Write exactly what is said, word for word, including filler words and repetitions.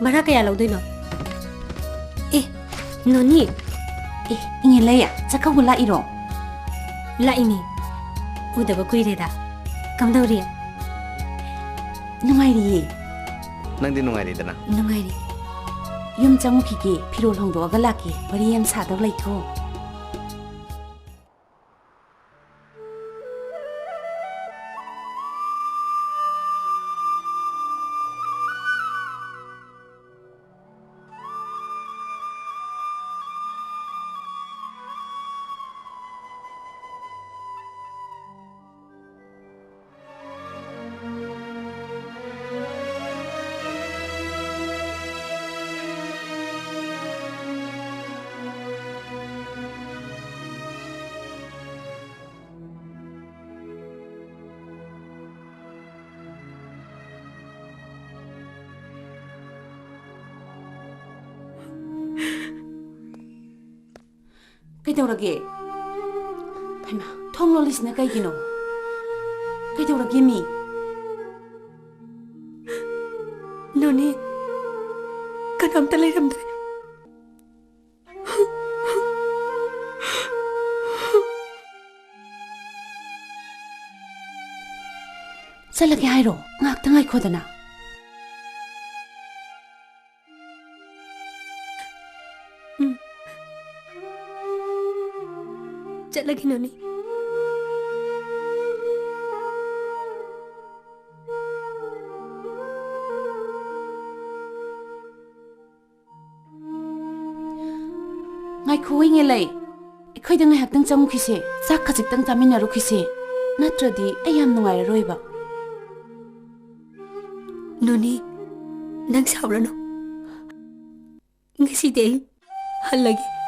ꯚꯔꯥ ꯀꯌꯥ ꯂꯧꯗꯣꯏꯅꯣ? ꯑꯦ, ꯅꯣꯅꯤ꯫ ꯑꯦ, ꯏꯉꯦꯂꯩ, ꯆꯥꯛꯀꯧꯕ ꯂꯥꯛꯏꯔꯣ? ꯂꯥꯛꯏꯅꯦ꯫ ꯎꯗꯕ ꯀꯨꯏꯔꯦꯗ꯫ ꯀꯝꯗꯧꯔꯤ? ꯅꯨꯡꯉꯥꯏꯔꯤꯌꯦ꯫ ꯅꯪꯗꯤ ꯅꯨꯡꯉꯥꯏꯔꯤꯗꯅ? ꯅꯨꯡꯉꯥꯏꯔꯤ꯫ ꯌꯨꯝ ꯆꯪꯉꯨꯈꯤꯒꯦ, ꯐꯤꯔꯣꯜ ꯍꯣꯡꯗꯣꯛꯑꯒ ꯂꯥꯛꯀꯦ, ꯋꯥꯔꯤ ꯌꯥꯝ ꯁꯥꯗꯧ ꯂꯩꯀꯣ꯫ ꯀꯩꯗꯧꯔꯒꯦ? ꯍꯩꯃꯥ, ꯊꯣꯡ ꯂꯣꯜꯂꯤꯁꯤꯅ ꯀꯩꯒꯤꯅꯣ? ꯀꯩꯗꯧꯔꯒꯦ ꯃꯤ? ꯅꯣꯅꯤ, ꯀꯅꯥꯝꯇ ꯂꯩꯔꯝꯗ꯭ꯔꯦ꯫ ꯆꯠꯂꯒꯦ ꯍꯥꯏꯔꯣ? ꯉꯥꯏꯍꯥꯛꯇ ꯉꯥꯏꯈꯣꯗꯅ꯫ ꯎꯝ꯫ ꯆꯠꯂꯒꯦ, ꯅꯣꯅꯤ꯫ ꯉꯥꯏꯈꯣ, ꯏꯉꯦꯂꯩ꯫ ꯑꯩꯈꯣꯏꯗ ꯉꯥꯏꯍꯥꯛꯇꯪ ꯆꯪꯉꯨꯈꯤꯁꯦ꯫ ꯆꯥꯛ ꯈꯖꯤꯛꯇꯪ ꯆꯥꯃꯤꯟꯅꯔꯨꯈꯤꯁꯦ꯫ ꯅꯠꯇ꯭ꯔꯗꯤ ꯑꯩ ꯌꯥꯝ ꯅꯨꯡꯉꯥꯏꯔꯔꯣꯏꯕ꯫ ꯅꯣꯅꯤ, ꯅꯪ ꯁꯥꯎꯔꯅꯨ꯫ ꯉꯁꯤꯗꯤ ꯑꯩ ꯍꯜꯂꯒꯦ꯫